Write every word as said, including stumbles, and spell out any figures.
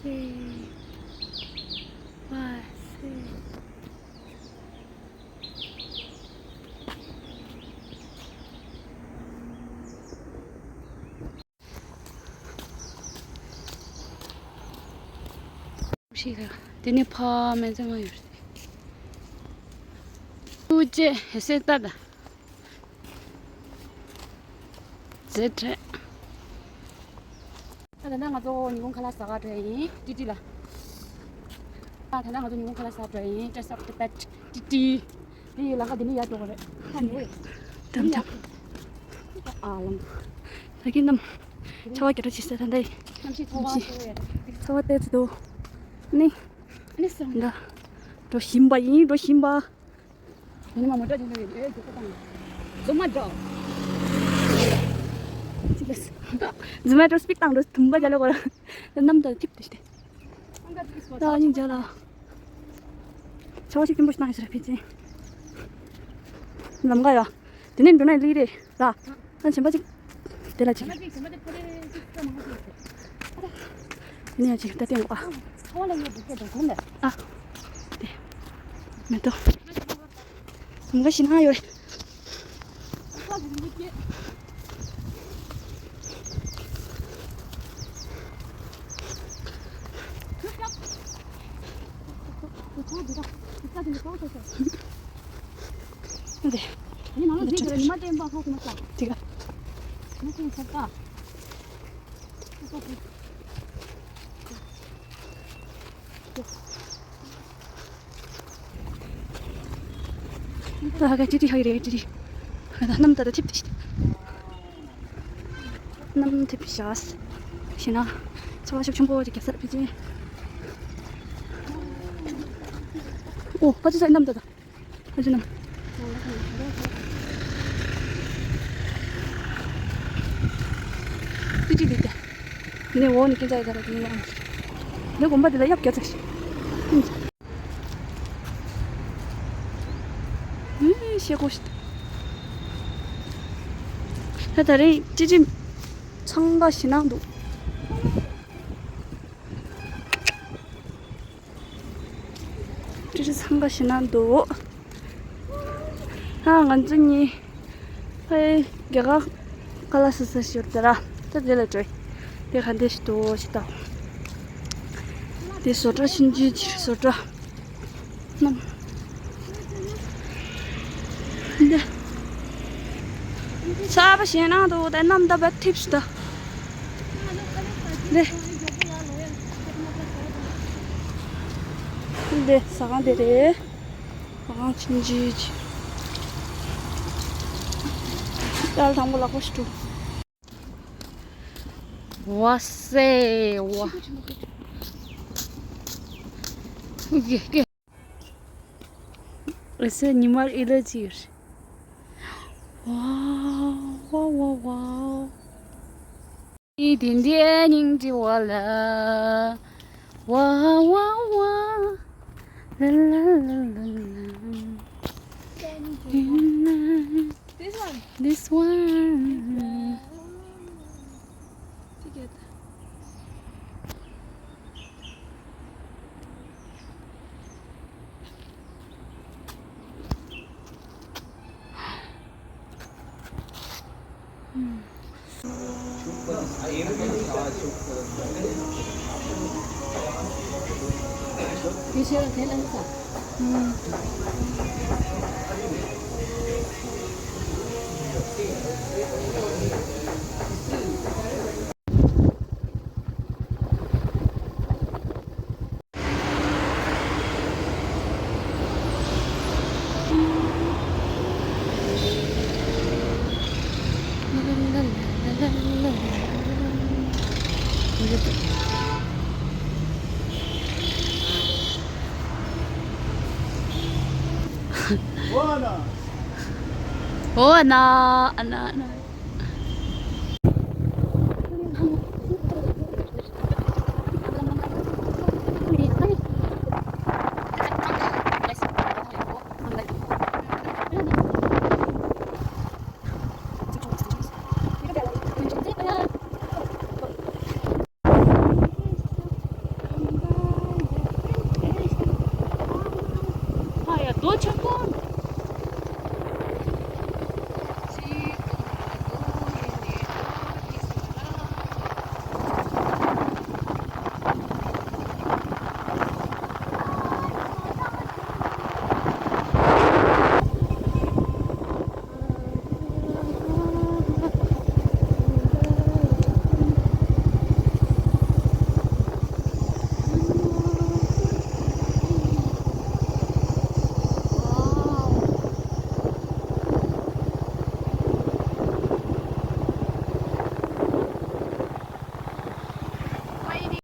ཨེ། ཝ་སེ། ཞིག་ལ། དེ་ནས་ཕ་མེ་ཚ་མ་ཡོད་རེད། ཀུ་ཅེ་ཧེ་སེ་ཏ་ད། ཛེ་ཏྲེ། ད་ད་ལྟ་ང་ཚོ་ཉིན་གུང་ཁ་ལག་ཟ་ག་འགྲོ་ཡ་ཡིན། ཏི་ཏི་ལ། ད་ད་ལྟ་ང་ཚོ་ཉིན་གུང་ཁ་ལག་ཟ་འགྲོ་ཡ་ཡིན། ཏྲེ་སབ་ཏི་པེད་ཏི་ཏི། དེ་ཡི་ལམ་ཁ་དེ་ནས་ཡར་འགྲོ་གི་རེད། ཁ་ཉོ་རེད། དམ་དམ། ཨ་ལམ། ད་གིན་ནམ། ཆར་པ་རྒྱག་འགྲོ་བྱེད་ས་ད་ལྟ་ཡིན། གནམ་གཤིས་ཚ་བ་ཚ་བ་ཡ་རེད། ཚ་བ་ཏོག་ཙམ་འདུག་ནི། ཨ་ནི་སང་། ད། འགྲོ་བཞིན་པ་ཡིན། འགྲོ་བཞིན་པ། ཡིན་ནམ་མོ་ཊ་དེ་འགྲོ་ཡིན། ཨེ་རྒྱུག་པ་བཏང་། ཛོ་མ་འགྲོ། ཅི་ལས། ཛོ་མ་འགྲོ་སྤིག་བཏང་འགྲོ་དུམ་པ་རྒྱ་ལ་གོ་ར། གནམ་དང་ཐིབས་ཏེ་སྟེ། ད་ཨ་ནི་རྒྱ་ལ། ཆར་པ་ཞིག་ཐིམ་པོ་ཞིག་བཏང་ཡོད་ས་རེད་ཕལ་ཆེར། ལམ་ཁ་ཡ། དེ་ནས་འགྲོ་ན་ལི་རེད་ལ། ཨ་གཞན་པ་ཅིག་དེ་ལ་ཅིག་དེ་ནས་ཡ་ཅིག་ད་བསྟན་འོ་ཨ། ཨ། དེ། མེ་ཏོག་དུམ་ཁ་ཞིག་ན་ཡོད་རེད། འདི། ཉི་མ་ལོ་འདི་ཉི་མ་བསྟན་པ་ཧ་གོ་མ་ས། དེ་ག་ཉི་མ་བསྟན་ས་ད། ད་ཧ་ག་ཅི་ཏི་ཧ་གི་རེད་ཅི་ཏི། ཧ་ག་ད་གནམ་ད་ད་ཐིབས་ཏི་ཤི། གནམ་ཐིབས་ཤག་ཤི་ན། ཚ་བ་ཤུགས་ཆེན་པོ་ཅིག་རྒྱག་ས་རེད་ཕལ་ཆེར། ཨོ་ཕ་ཚུ་ཚ་གནམ་ད་ད། ཨ་ཅེ་ནམ། ཏི་ཏི་ཏི་ཏི། ནས་འོག་ནས་སྐྱེ་འཚར་ཡོད་ད་ར་དེ་ཡིན་ཡང་། ནས་དགོན་པ་དེ་ལ་གཡབ་རྒྱག་ཚར་ཤག་ཨེ་ཤེས་གོ་ཤི། ད་ད་རེས་ཅི་ཅི་འཚང་ཁ་ཞེ་དྲག་འདུག་ཏི་ཏི་འཚང་ཁ་ཞེ་དྲག་འདུག་ཨ་ང་ཚོ་གཉིས། ཨེ་རྒྱ་གར་ཁ་ལག་ཟ་ས་ཞིག་ཡོད་དེ་ར། ད་དེ་ལ་འགྲོ་ཡི། དེ་ག་འདྲ་ཞིག་འདུག་ཅིག་ལྟ། དེ་བཟོ་གྲྭ་ཆུང་ཆུང་ཅིག་བཟོ་གྲྭ། ནམ། འདི། ས་པ་ཞེ་དྲག་འདུག་ད་གནམ་ད་བབ་ཐིབས་ཤི་ད། འདི། འདི་ཟ་ཁང་འདི་རེད། ཟ་ཁང་ཆུང་ཆུང་ཅིག་ཡར་དང་པོ་ལག་པ་ཞིག་འགྲོ། ཝ་སེ་ཝ། ཀེ་ཀེ། ཨེ་སེ་ཉི་མར་ཨི་ལ་ཅི་ཡོད། ཝའོ་ཝའོ་ཝའོ་ཝའོ། ཨི་དེ་འདྲའི་སྙིང་རྗེ་བ་ལ། ཝའོ་ཝའོ་ཝའོ། ལ་ལ་ལ་ལ་ལ། This one. This one. Together. ཨོ་ན། ཨོ་ན། ཨ་ན། ཨ་ན།